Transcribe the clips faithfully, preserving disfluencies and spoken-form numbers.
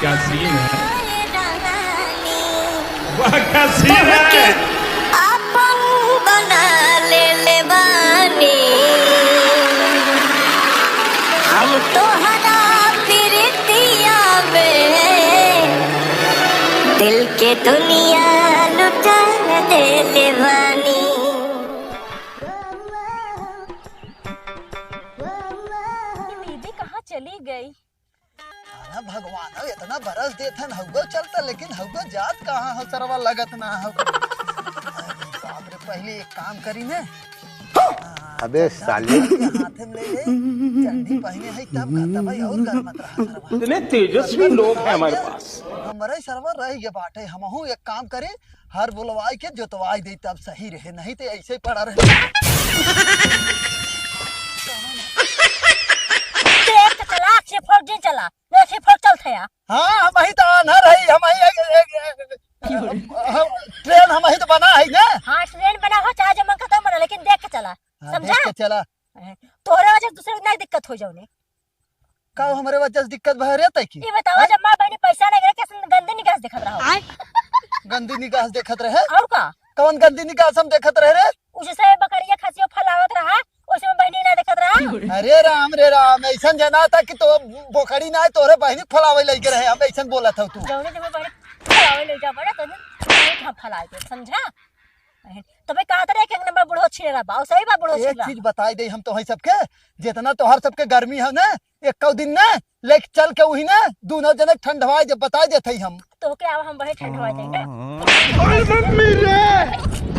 क्या सीन है? वाह, क्या सीन है? आपन बना लेले बानी। हम तोहरा प्रीतिया में दिल के दुनिया लुटा देले बानी। दीदी कहाँ चली गई? अरे भगवान, अब इतना बरस देत हन, हउवे चलता, लेकिन हउवे जात कहाँ हो सरवा, लगत ना हो। अरे बाप रे, पहले एक काम करी ने। अबे चड्ढा साले। हाथे में ले ले, चड्ढी पहने है तब का, तब और गरमत रहा सरवा। इतने तेजस्वी लोग हैं हमारे पास। हमरे सरवा रह गए बाटे, हमहू एक काम करे, हर बुलवाई के जोतवाई दे तब सही रहे, नहीं तो ऐसे ही पड़ा रहे। देख के चला, आँख से फोड़ दे चला, आँख से फोड़ चल थया। हाँ, हम ही तो आन्हर है, हम ही एक, एक, एक, हम, ट्रेन हम ही तो बना है ना। हाँ, ट्रेन बना हो, चाहे जो मन करता हो बना, लेकिन देख के चला, हाँ, समझा? देख के चला। तोहरे वजह से दूसरे को नहीं दिक्कत हो जाओ ने। का हमरे वजह से दिक्कत भय रहता है की? ये बताओ, हैं? जब माँ बहनी पैसा नहीं रहे, कैसे गंदी निगाह से देखत रहो? आय। गंदी निगाह से देखत रहे? और का? कौन गंदी निगाह से हम देखत रहे रे? उसे से बकरिया खसियो फलावत रहा, उसे में बहनी ना देखत रहा? अरे राम रे राम, ऐसन जना था कि तो बोकड़ी ना है, तोरे बहनी फलावे लगे रहे, हम ऐसन बोला था तू। जौने जब बहनी फलावे ले जा बड़ा, तो नहीं हम फलाए के, समझा? तबे कहा था एक, एक नंबर बुढ़ो छिनेरा बा, और सही बा बुढ़ो एक छिनेरा। चीज बताई दे हम तो है सबके, जितना तोहर सबके गर्मी है ना, एक दिन ना लेके चल के वही ना दोनों जने ठंडवाए जब बताई देत हई हम। तो क्या अब हम वही ठंडवा जाएंगे? अरे मम्मी रे,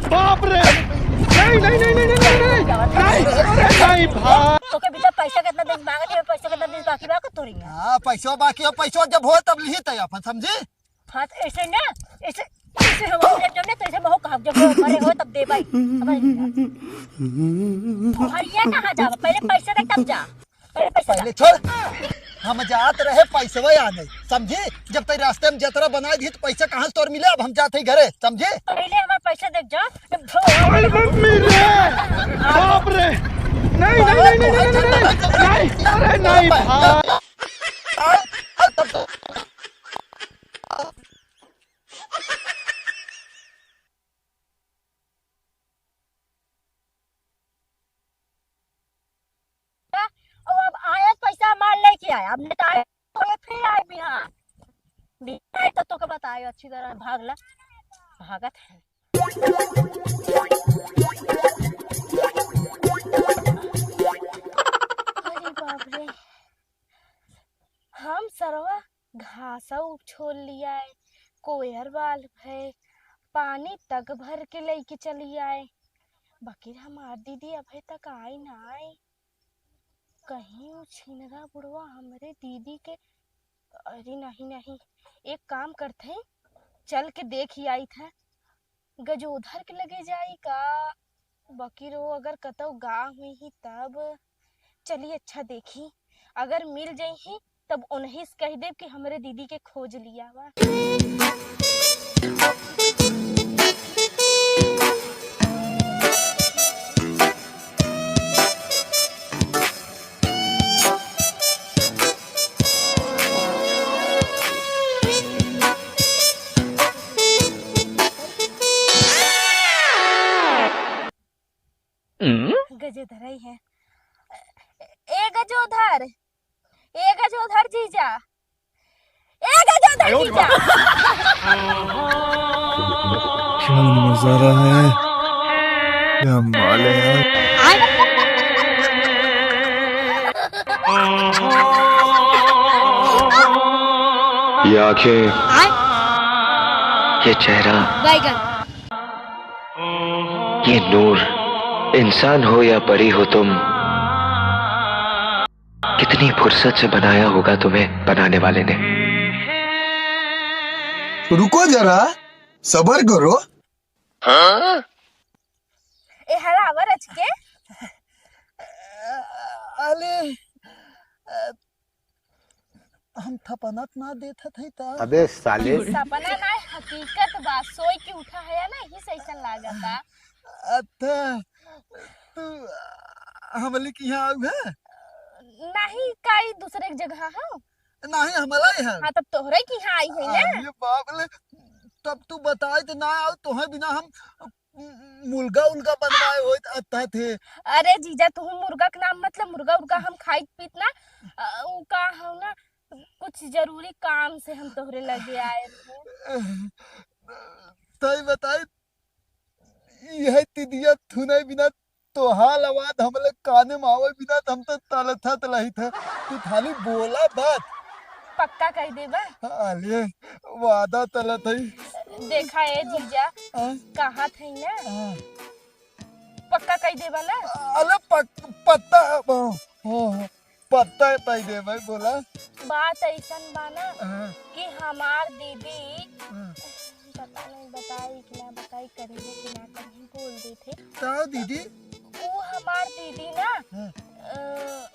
बाप रे, नहीं, नहीं, नहीं, अरे नहीं भाई। तो के भीतर पैसा कितना दिन मांगत है, पैसा कितना दिन बाकी बा का तोरी में? हाँ, पैसा बाकी हो, पैसा जब हो तब लिही तय अपन, समझी? हाँ, तो ऐसे ना, ऐसे, ऐसे हम अपने जब ना, तो ऐसे महू कहब, जब वो मरे हो, तब दे भाई। समझ लिया? और ये कहाँ जावा? पहले पैसा दे, तब जा। पहले पैसा पहले दे। छोड़, हम जात रहे पैसवा आने, समझी? जब तई रास्ते में जतरा बनाई दी, तो पैसा कहाँ से तोर मिले? अब हम जात ही घरे, समझी? पहले हमारा पैसा दे, जा। जब भो- अरे मम्मी रे, बाप रे, नहीं, नहीं, नहीं, अरे नहीं, अरे नहीं, भाई। और अब आया पैसा मार लेके आया, अब नेता आए तो ये फिर आए बिहान। बिहान आए तो तोके बताए अच्छी तरह, भाग ला, भागत है। अरे बाप रे, हम सरवा घासौ उछोल लियाए, कोयर बाल भय, पानी तक भर के लइके चली आए, बकिर हमार दीदी अभे तक आई ना आई। कहीं उ छिनरा बुढ़वा हमरे दीदी के, अरे नहीं, नहीं, एक काम करते हैं, चल के देख ही आई था। गजोधर के लगे जाई का? बकिर वो अगर कतौ गा हुई ही तब? चली अच्छा देखी, अगर मिल जइही तब उन्हीं से कह देब कि हमरे दीदी के खोज लिया बा। गजोधर ही है। ए गजोधर, ए गजोधर जीजा, ए गजोधर जीजा। क्या नजारा है, क्या माल है यार। ये आंखें, ये चेहरा, बैगन। ये नूर, इंसान हो या परी हो तुम, कितनी फुर्सत से बनाया होगा तुम्हें बनाने वाले ने। रुको जरा, सबर करो। ए हरावर अचके। अले, हम थपनत ना देखत हई त। अबे साले। सपना ना, हकीकत बा। सोई के उठा है ना, यही से ऐसन लागता। अच्छा, तू हमली के यहाँ आऊ है? नहीं, काई दूसरे के जगह हो? नहीं, हमला ही है। हाँ, तब तोहरे की यहाँ आई है ना। अरे बाप रे, तब तू बताए तो ना आओ, तोहे बिना हम मुर्गा उर्गा बनवाए होइत अच्छा थे। अरे जीजा, तू मुर्गा के नाम, मतलब, मुर्गा उर्गा हम खाइत पीत ना, अ, उ का हो ना, कुछ जरूरी काम से हम तोहरे लगे आए रहे। तई बताई, यह तिदिया थुने बिना, तोहार आवाज हमले काने में आवे बिना त हम तो तलथा तलही थे। तू खाली बोला बात। पक्का कह देबा? अरे, वादा तलत है। देखा ए जीजा, हाँ? कहा थे ना, हाँ। पक्का कह देबा ना? अरे पक-, पत्ता, हाँ, हाँ, पत्ता कह देबा, बोला। बात ऐसन बा ना हाँ। कि हमार दीदी, हाँ। पता नहीं बताई कि ना बताई, करिहे कि ना करिहे, बोल देथे। का दीदी? ऊ हमार दीदी ना, हाँ। अ,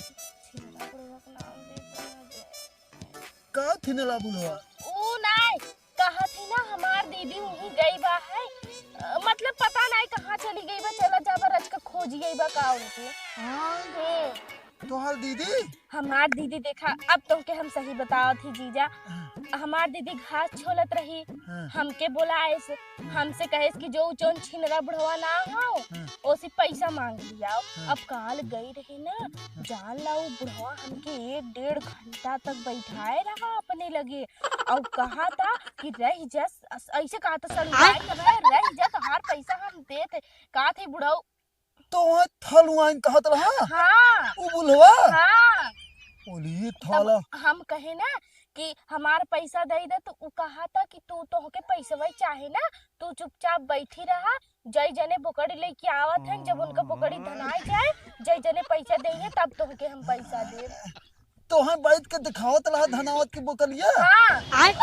छिनरा बुढ़वा के नाम दे, का थिनला बुढ़वा? ऊ नाय, कहा थी ना हमार दीदी वहीं गई बा है, अ, मतलब पता नाय कहाँ चली गई बा, चला जाबा रच के खोजिए बा का उनके। हाँ। हम्म। तोहार दीदी? हमार दीदी देखा, अब तोहके हम सही बतावत ही जीजा। हाँ। हमार दीदी घास छोलत रही, हाँ। हमके बोलाएस, हाँ। हमसे कहेस कि जो जौन छिनरा बुढ़वा ना हो, हाँ। ओसे पैसा मांग लियाओ। हाँ। अब काल गई रही ना, हाँ। जान ला उ बुढ़वा हमके एक डेढ़ घंटा तक बैठाए रहा अपने लगे, और कहा था कि रह जा, ऐसे कहा था, "सर, आय। रह, रह जा, तोहार पैसा हम देत है।" कहा थे बुढ़ऊ, तो वहाँ थलुआइन कहत रहा? हाँ। उ बुलवा? हाँ। बोली, ये तब थाला। हम कहे ना कि हमार पैसा दे दे, तो उ कहा था कि तू, तोहके पैसवा चाहे ना, तू चुपचाप बैठी रहा, जय जने बोकड़ी लेके आवत हैं, जब उनका बोकड़ी धनाई जाए, जय जने पैसा देइहे, तब तोहके हम पैसा देब। तोहे बैठ के दिखावत रहा धनावत की बोकलिया। हाँ। आय।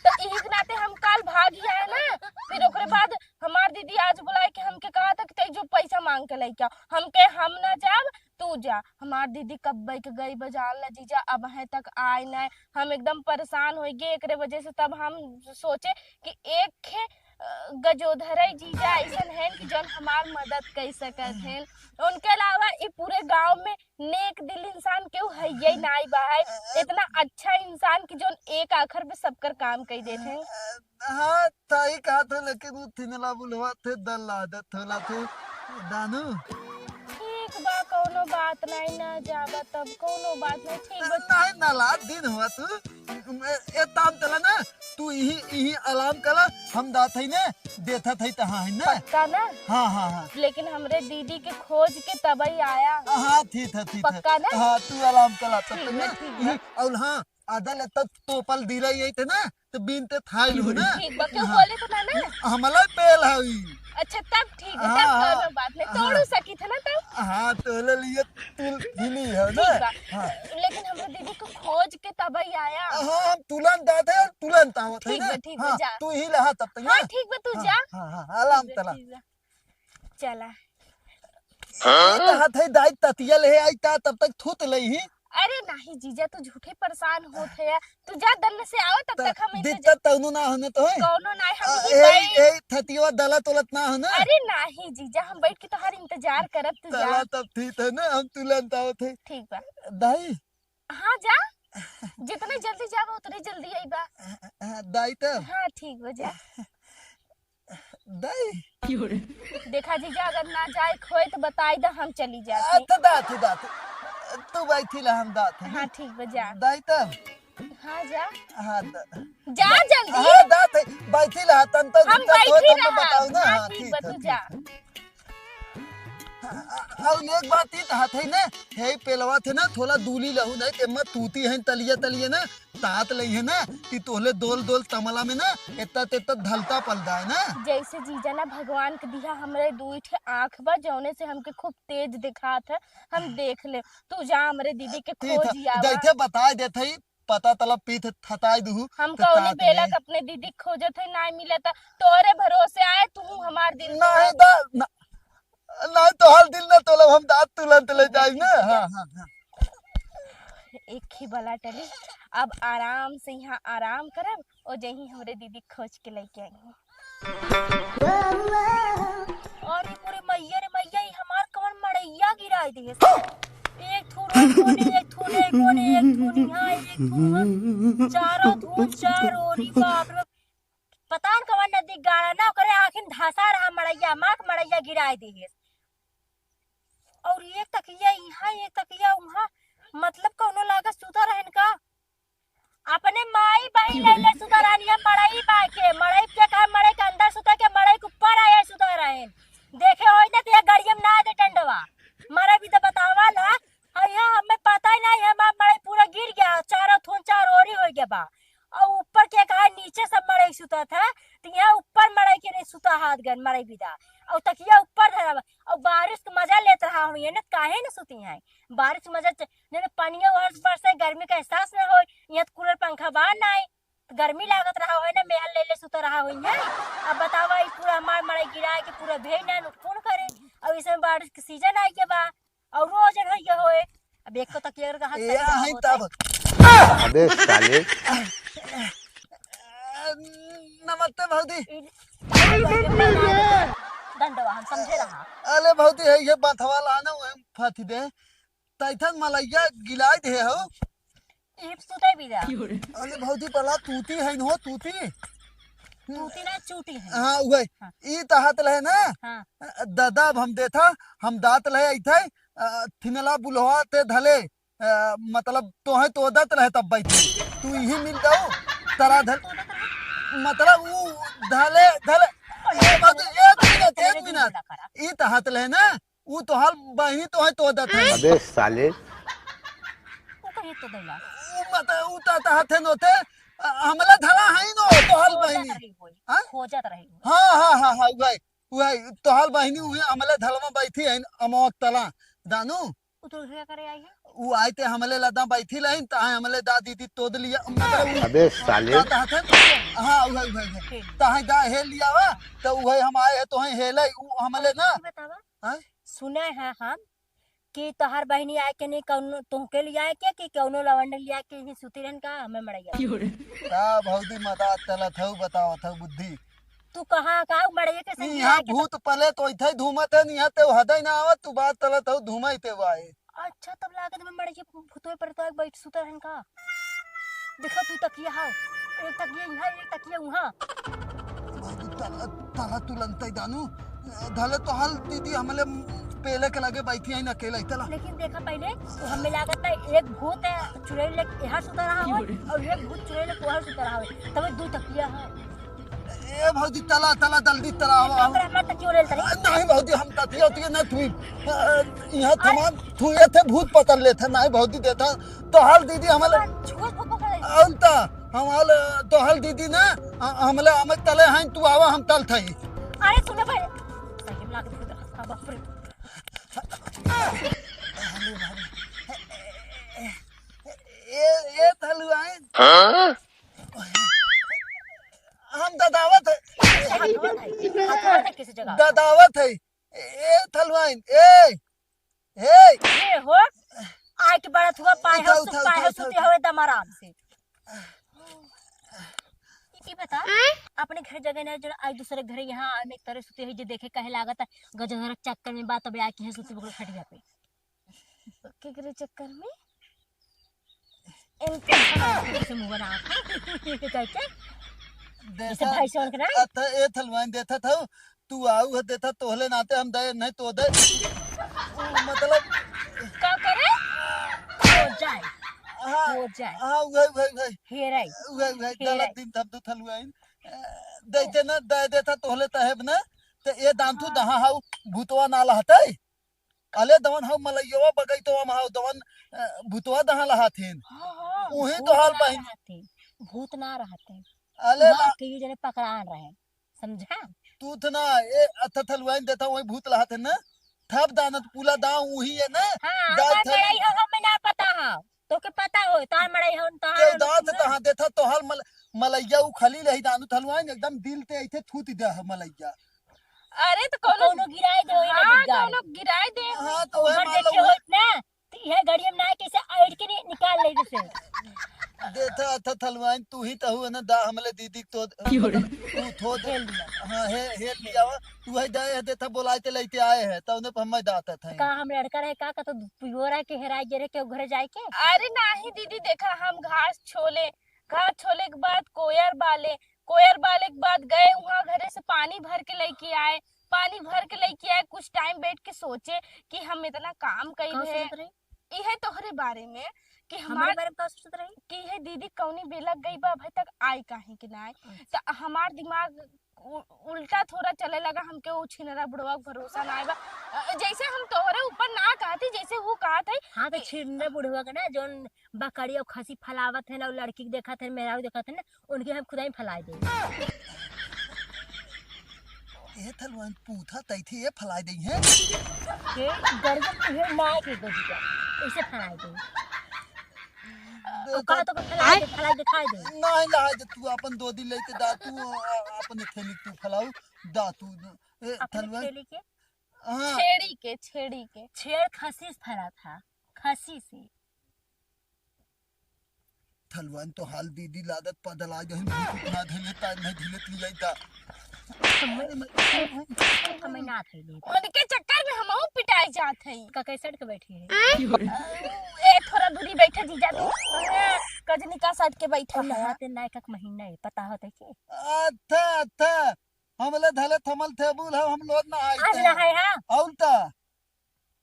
तो इही के नाते हम काल भागी आए ना, फिर ओकरे बाद हमार दीदी आज बुलाए के हमके कहा था कि तई जो पैसा मांग के लेके आओ। हमके हम ना जाब, तू जा। हमार दीदी कब्बे के गई बा जान ला जीजा, अबहें तक आए ना। हम एकदम परेशान हो गए एकरे वजह से। तब हम सोचे कि एक खे, अ, गजोधर है जीजा ऐसन हैं कि जौन हमार मदद कर सकत हैं। उनके अलावा ई पूरे गांव में नेक दिल इंसान केहू हइये नाई बा है। इतना अच्छा इंसान कि जौन एक आखर पे सबकर काम कई देत हैं। हाँ, सही कहा थे, लेकिन वो थिनला बुलवा थे, दल आदत होला थे, दानू। ठीक बा, कौनो बात नहीं, ना जाबा तब कौनो बात नहीं, ठीक बा। नहीं, नला दिन हुआ तू, ए, ए, ताम तला ना, तू इही, इही आराम कला, हम दात है ना, देथा थई तहाँ है ना। पक्का ना? हाँ, हाँ, हाँ। लेकिन हमरे दीदी के खोज के तबई आया। हाँ, ठीक है, ठीक है। पक्का ना? हाँ, तू आराम कला तब ठीक तक बा, ना। ठीक बा। इही, और हाँ, आधा ले तब तोपल दिला यही थे ना, तो बीन ते थाई लू ना। ठीक बा, क्यों हाँ। बोले तो ना ना? हमला पेल हई। अच्छा, तब ठीक है, हाँ, तब हाँ। कौनो बात नहीं, हाँ। तोड़ू सकी थे ना तब? हाँ, तोले लिए तुल हिली है ना? ठीक बा। हाँ। लेकिन हमरे दीदी को खोज के तबई आया। हाँ, हम तुरंत आते हैं और तुरंत आवत है ठीक ना? बा, ठीक बा, हाँ, जा। तू ही रहा तब तक हाँ, ना? ठीक बा, तू हाँ, जा। हाँ, हाँ, आराम ठीक बा, तला। ठीक बा। चला। हाँ? तो हाथ है दाई ततिया ले आई ता तब तक थूत लई ही। अरे नहीं जीजा, तू झूठे परेशान होत है। तू जा दन्न से आओ तब त-, तक हम इंतजार दिक्कत तौनो ना होने तो है? कौनो ना, हम आ, यहीं ए, बैठ ए, थतिया दला तोलत ना हो ना? अरे नहीं जीजा, हम बैठ के तोहार इंतजार करब, तू जा। चला तब ठीक है ना, हम तुरंत आवत है। ठीक बा। दाई। हाँ जा, जितने जल्दी जाबा उतने जल्दी आईबा। हाँ, दाई तब। हाँ ठीक बा, जा। दाई। देखा जीजा, अगर ना जाए खोए तो बताई दा, हम चली जाते। आ, तो दात, दात। तू बैठी ला, हम दात। हाँ ठीक बा, जा। दाई तब। हाँ जा। हाँ, द-, जा जल्दी। हाँ, दात, बैठी ला, तन तो हम दिक्कत होई बैठी तो रहा। बताऊ ना। हाँ, हाँ, ठीक ठीक बा, है, तू ठीक जा। है। और एक बात ई कहत है ना, हे पेलवा थे ना, थोड़ा दूली लहू नहीं, ते मत तूती है तलिया तलिया ना, तात लई है ना, कि तोहले दोल दोल तमला में ना, एत्ता तेत्ता धलता पलदा है ना। जैसे जीजा ना भगवान के दिया हमरे दुई ठे आँख बा, जौने से हमके खूब तेज दिखात है, हम देख ले। तू जा हमरे दीदी के ठीक खोज है, आवा। जैसे बताए देत है, पता तलब पीठ थताई दुहु, हम तो कौनी ताक बेला ले। के अपने दीदी के खोजत है, नाय मिले त तोरे भरोसे आए, तू हमार दिल नहीं तोड़ दा, ना, नहीं तो हर दिल ना तोलब, हम दात तुरंत ले जाई ना। हाँ, हाँ, हाँ। एक ही बला टली, अब आराम से यहाँ आराम करब, ओ जही हमरे दीदी खोज के लेके आई। अरे मोरे मैया रे मैया, ई हमार कवन मड़ैया गिराई दिहे। एक थू रोज कोने, एक थू नहीं कोने, एक थू निहा, एक थू हम, चारों थू चार ओरी, बाप रे। पता न कवन नदी गाड़ा ना, ओकरे आँखिन धसा रहा मड़ैया, माँ के मड़ैया गिराए दिहिस। और एक तकिया इहाँ, एक तकिया उहाँ, मतलब कौनो लागे सुता रहन का? अपने माई बहिन लैले सुता रहन, ये मड़ई बा के, मड़ई के कहा, मड़ई के अंदर सुता के, मड़ई के ऊपर आए सुता रहन। देखे होई ना, तो ये गड़ियम ना दे डंडवा। मरे भी तो बतावा ना, और यहाँ हमें पता ही नहीं, हमार मड़ई पूरा गिर गया, चारों थून चार ओरी हो गया बा। और ऊपर के कहा, नीचे सब मड़ई सुता था, तो यहाँ ऊपर मड़ई के नहीं सुता हाथ गन मड़ई बिदा। और तकिया ऊपर धरा बा, और बारिश के मजा लेत रहा हूँ, ये ना काहे न सुती हैं, बारिश के मजा च-, नहीं तो पनिया ओहर बरसे, गर्मी का एहसास ना होई। यहाँ तो कूलर पंखा बा नाई, तो गर्मी लागत रहा होई ना, मेहर ले ले सुता रहा होई है। अब बतावा, ई पूरा हमार मड़ई गिराए के पूरा भेई ना, नु कौन करे? और इसमें बारिश के सीजन आई के बा, और रोज होई के होए। अब एक को तकिया का हाथ ए, सही रहा आई होता। तब। अबे साले। नमस्ते भौजी। ई-, डंडवा हम समझे रहा। अले भौजी, है ये बाथवा ला ना, वही फाथी दे। तैथन मलैया गिलाइ दे हो। ई सुते भी जा। अरे भौजी, बला तूती है न हो, तूती। तूती ना, चूटी है। हाँ, उहे। हाँ। ई तहत लहे ना। हाँ। दादा, अब हम देथा, हम दात लहे अइथे, अ, थिनला बुलवा ते धले, अ, मतलब, तोहे तो दत रहे तब बैठी। तू इही मिल जाऊ, तरा धल, मतलब, ऊ धले, धले, ए, बात, एक मिनट, एक मिनट। ई तहत लहे ना, ऊ तोहार बहिनी तोहे तो दत है। अबे साले। ऊ कहिए तो दैला। ऊ मत, ऊ त, त हाथे नोते, अ, हमले धला है नो, तोहार खोजत बहिनी। रही होई, हाँ? खोजत रही होई। हाँ, हाँ, हाँ, हाँ, उहे, उहे, तोहार बहिनी उहे हमले धलवा बैठी है, अमवा तला, दानू। ऊ तो घरे करे आई है? ऊ आए ते हमले लदा बैठी लहिन, ताहे हमले दा दीदी तोद लिया, मतलब ऊ अबे साले। दा, दा हाथे, हाँ, उहे, उहे, उहे। ठीक। ताहे दा हे लिया वा, तो उहे हम आए हैं, तोहे हे लाई, ऊ हमले ना। बतावा। हाँ? सुने हैं हम कि तोहार बहिनी आए के नहीं, कौनो तोहके लिया के कि कौनो लवंडे लिया के ही सुती रहन का, हमें मड़ैया। का भौजी मजाक चलत हऊ, बतावत हऊ बुद्धि। तू कहाँ का मड़ैया के संग यहाँ लिया के भूत पले तो इथे धूमत है, यहाँ ते हदे ना आवत, तू बात चलत हऊ, धूमे ते आए। अच्छा, तब लागत में मड़ैया भूतवे पर तो बैठ सुता रहन का। देखा तू तकिया हाव, एक तकिया यहाँ, एक तकिया वहाँ। बाबू, तला, तला तुलंतई दानू, धले तोहार दीदी हमले पेले के लगे बैठी है ना अकेला ही तला। लेकिन देखा पहले, तो हमें लागत है एक भूत है, चुड़ैल लेके यहाँ सुता रहा हो, और एक भूत चुड़ैल लेके वहाँ सुता रहा हो, तब दू तकिया है। ए भौजी, तला, तला, जल्दी तला, आवा, आवा। तकिया ओढ़े तरी। नहीं भौजी, हम तकिया उतिया ना थुई। अ, यहाँ अरे। थमान थुए थे, भूत पकड़ लेते। नहीं भौजी, देता। तोहार दीदी हमले अरे, छुआ फुक पकड़े। और ता, हमले, तोहार दीदी ना, अ, हमले, हम तले हैं, तू आवा, हम तल थई। अरे सुनो भाई, सही में लाके भूत रहा, बाप रे। ए, ए, थलुआइन। हाँ? हम ददावत है। हथवा है, हथवा है किसी जगह। ददावत है। ए, थलवाइन, ए, ए। ये हो, आए के बड़ा थुआ पाए हो, उठा, उठा, पाए हो, उठा, सुते उठा। हो एकदम आराम से। ई बता, आँय? अपने घर जगह ना, जो आज दूसरे घर यहाँ आए में एक तरह सुते है, जो देखे कहे लागत है, गजहर चक्कर में बात, अब आके यहाँ सुते बगल खटिया पे। केकरे चक्कर में? इनके कैसे मुंह बना के? कैसे? जैसे देखा, भाई से उनके ना? अत-, ए थलवाइन देथा था, तू आऊ है, देथा तोहले नाते हम दे, नहीं तो दे। मतलब का करे? हो जाए। हाँ, हो जाए। हाँ, वही, वही, वही। हेराई। वही, वही, हेराई। गलत दिन था, तू थलवाइन। अ, देते ना, दे देथा तोहले तहेब ना, तो ये दान तू हाँ। दहा हाउ भूतवा ना लहते। अले दवन हौ मलैयवा बगैतवा में हौ दवन, अ, भूतवा दहा लहाथिन। हाँ, हाँ, उहे भूत तोहार ना बहिन। रहते, भूत ना रहते। अले वहाँ ला- के ये जने पकड़ान रहे, समझा? तू थ ना, ए, अथ थलुआइन देथा, वही भूत लहाथिन ना। थप दानत पुला दाव उही है ना। हाँ, दाई हमार थलु- मड़ई हो, हमें ना पता है। तोके पता हो, तार मड़ई हो, तार केव मड़ई दांत हो। तहाँ देथा, तोहल मल-, मलैया उ खली रही दानू थलुआइन, एकदम दिल ते ऐथे थूति दे ह मलैया। अरे, तो कोनो कोनो गिराए दे, ओए ना हाँ, बिगाड़। कोनो गिराए दे। हाँ, तो वह उधर मान लो देखे वो होत ना, तो यह गाड़ी में ना कैसे ऐड के नि-, निकाल ले जैसे। देथा, अथा थलवाइन, तू ही तहु है ना दा, हमले दीदी तो, क्यों रे? मतलब, तू थो दे। हेल लिया। हाँ, हे-, हेल लिया हुआ। तू है दाए है, देथा बोलाए ते लेते आए है, तब उन्हें हम दाता था। का हम लड़का रहे का, का तो पियोरा के हेराए गे रहे के घरे जाए के? अरे नाही दीदी, देखा हम घास छोले, घास छोले के बाद कोयर बाले, कोयर बाले के बाद गए वहाँ घरे से पानी भर के लेके आए, पानी भर के लेके आए। कुछ टाइम बैठ के सोचे कि हम इतना काम कइले हैं। इहे तोहरे बारे में कि हमार बारे में का सोचत रही? कि इहे दीदी कौनी बेलक गई बा, अभी तक आई काहे कि ना आई। अच्छा। त हमार दिमाग उ-, उल्टा थोड़ा चले लगा, हमके उ छिनरा बुढ़वा के भरोसा ना आए बा। अ, जैसे हम तोहरे ऊपर ना कहती, जैसे वो कहत है। हाँ, तो छिनरा बुढ़वा के ना, जौन बकरी और खसी फलावत है ना, उ लड़की के देखत है, मेहरारू देखत है ना, उनके हम खुदाई फैलाए दे। ए थलवाइन पूथा तैथे ये फैलाए दे हैं। के गर्दन तुहे ना के दे दिया, ऐसे फैलाए दे। दे तो कहा तो फैलाए दे, फैलाए दिखाई दे। नहीं ला, जे तू अपन दो दिन लेके दा, तू, अ, अपने थैली तू फैलाऊ, दा तू। ए, अपने थलवाइन। थैली के? हाँ। छेड़ी के, छेड़ी के। छेड़ खसी से फैला था, खसी से। थलवाइन तो हाल दीदी लादत पदला गहिन, भूत उठा धइले, तार नहीं धीले ती जाई ता। हमें, हमें ना थे ले। उनके चक्कर में हमहू पिटाई जात हई। का कैसे सड़ के बैठी है? ए, थोड़ा दूरी बैठे जीजा तू। कजनी का सट के बैठा और है। नहाते ना एक महीना है, पता होता है कि? अच्छा, अच्छा। हमले धले थमल थे बुल हम, हम लोग नहाई आज थे। नहाए हा? और ता?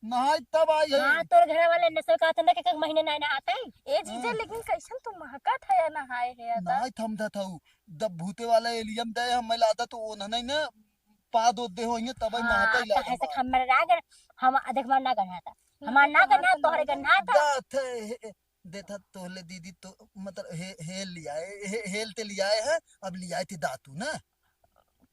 नहाई तब आई है। हाँ, तोर घर वाले ने से कहत ना कि एक महीने नहीं नहाते। ए जीजा, हम्म। लेकिन कैसन तू महकत है या नहाए है या ता? नहाई थम था थाऊ। जब भूते वाला एलियम दे हम मिलाता तो वो नहीं ना पा दो दे होइए तब हाँ, नहाता ही तो लागे ऐसे बा। हमर ना कर, हम देख मार ना करना था। हमार ना करना, तोहरे करना था। दा थे, हे, देथा तोहले दीदी तो, मतलब, हे, हेल लिया, हे, हे, हेल ते लिया है, अब लिया थे दातू ना।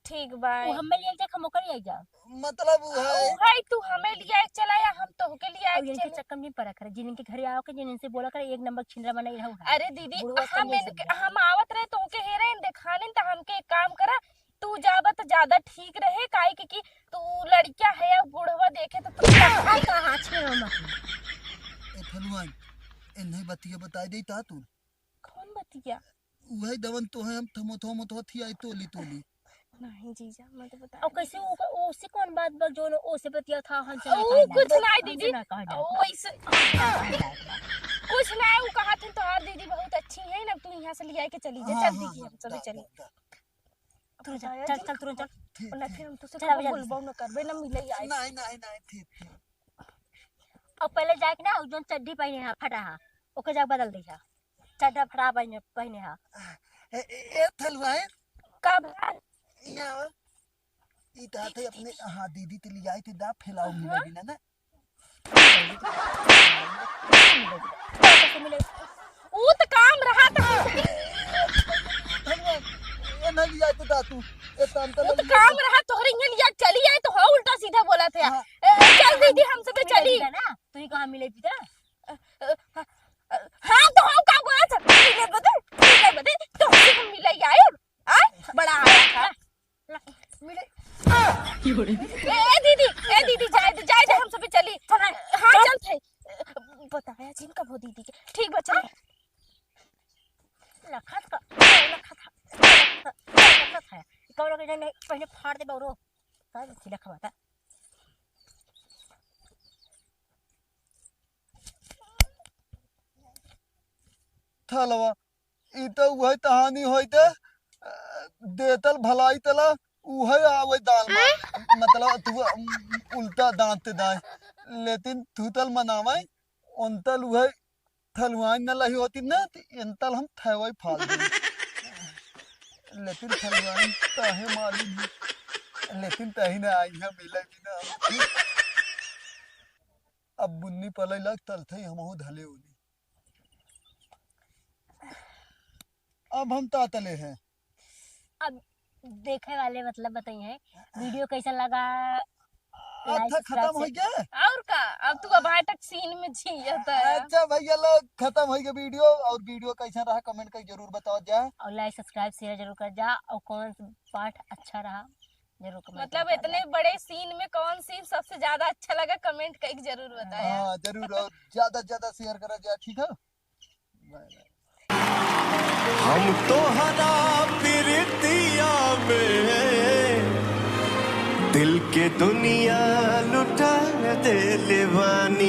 ठीक बा। वो हमें लिया जाए, हम ओकर लिया जाओ। मतलब, वो आ, है। वो है, तू हमें लिया चला या हम तोहके लिया और इनके चले। चक्कर में पड़ा करे, जिनके घरे आओ के, जिनसे बोला करे, एक नंबर छिंदरा बनाई रहू है। अरे दीदी, बुढ़वा हम संगे इनके, से हम आवत रहे तोहके हेरे, इन देखाने, त हमके एक काम करा, तू जाबा त ज्यादा ठीक रहे, काहे के कि तू लड़किया है, अब बुढ़वा देखे त तू कहाँ, कहाँ छेड़ो मत। ए फलुआन, इन्हें बतिया बताई दे ता तू। कौन बतिया? उहे दवन तो है, हम थमो थमो तो थी आई तोली तोली। नहीं जीजा, मत बता। और कैसे वो, उससे कौन बात बक जो ओसे बतिया था, हमसे नहीं वो कहना। कुछ नहीं हमसे दीदी, ना कहा जाए। वो ऐसे कुछ नहीं, वो कहा थे तोहार दीदी बहुत अच्छी है ना, तू यहाँ से ले आके चली जा, हाँ, चल हाँ, दीदी, हाँ, हम सभी दा, चली। दा, दा। तुरंत चल, बताया चल, जी। चल, तुरंत चल। ठीक, ना ठीक। फिर हम तुझसे चल, अब कबो जल्दी से। बोलबो न करबे, ना मिले आए। नहीं, नहीं, नहीं, ठीक, ठीक। अब पहले जाके ना, उ जौन चड्ढी पहने हा, फटा हा, ओके जाके बदल दे हा। चड्ढा फटा पहने, पहने हा। ए, ए, ए, थलुआइन। का भा? यहाँ आवा। ई तो आते अपने, हाँ, दीदी ते ले आई थे, दा फैलाओ हाँ। मिला बिना ना। ऊ त काम रहा त ए, ए, ए, ना लिया तो दातू। ए, तान ऊ त तले काम रहा, तोहरे इहाँ लिया चली आए तो हो उल्टा सीधा बोला थे। हाँ। ए, ए, चल दीदी, हम सब चली। ना, तू ही कहाँ मिले पीता? हाँ, तो हम का बोला था? मिले बदे, मिले बदे, तो हम मिले आए। आ? बड़ा आया था। मिले। ए, ए दीदी, ए दीदी, जाए दे, जाए दे, हम सभी चली। हाँ, चल। चल थे। बताया जिन कब हो दीदी के। ठीक बा, चल। लखत का, लखत है, लखत है। कौन के जने पहले फाड़ दे बौरो। का लखवा था? थलवा, ई तो उहे कहानी होई ते, अ, देतल भलाई तला, उहे आवे दाल मा, मतलब, तू, अम, उल्टा दांत ते दाए। लेकिन तू तल मनावे, उन तल उहे थलुआइन न लही होती ना, तो इन तल हम थैवई फाल दे। लेकिन थलुआइन काहे मालूम है, लेकिन तही ना आई है, मिले भी ना हम। अब बुन्नी पलई लग तल थे हमहू धले उनी। अब हम तातले हैं। अब देखे वाले मतलब बताई हैं, वीडियो कैसा लगा, अच्छा, like, subscribe खत्म हो से गया? और का, अब तू अब आए तक सीन में जियत है। अच्छा भैया लोग, खत्म हो गया वीडियो, और वीडियो कैसा रहा comment करके जरूर बताओ जा। और like, subscribe, share जरूर कर जा, और कौन सा part अच्छा रहा जरूर comment मतलब, कर इतने जा। बड़े सीन में कौन सीन सबसे ज्यादा अच्छा लगा, comment करके जरूर बताया। हाँ, जरूर, और ज्यादा से ज्यादा share करा जा, ठीक है? Bye bye। हम तोहरा प्रीतिया में दिल के दुनिया लुटा देले बानी।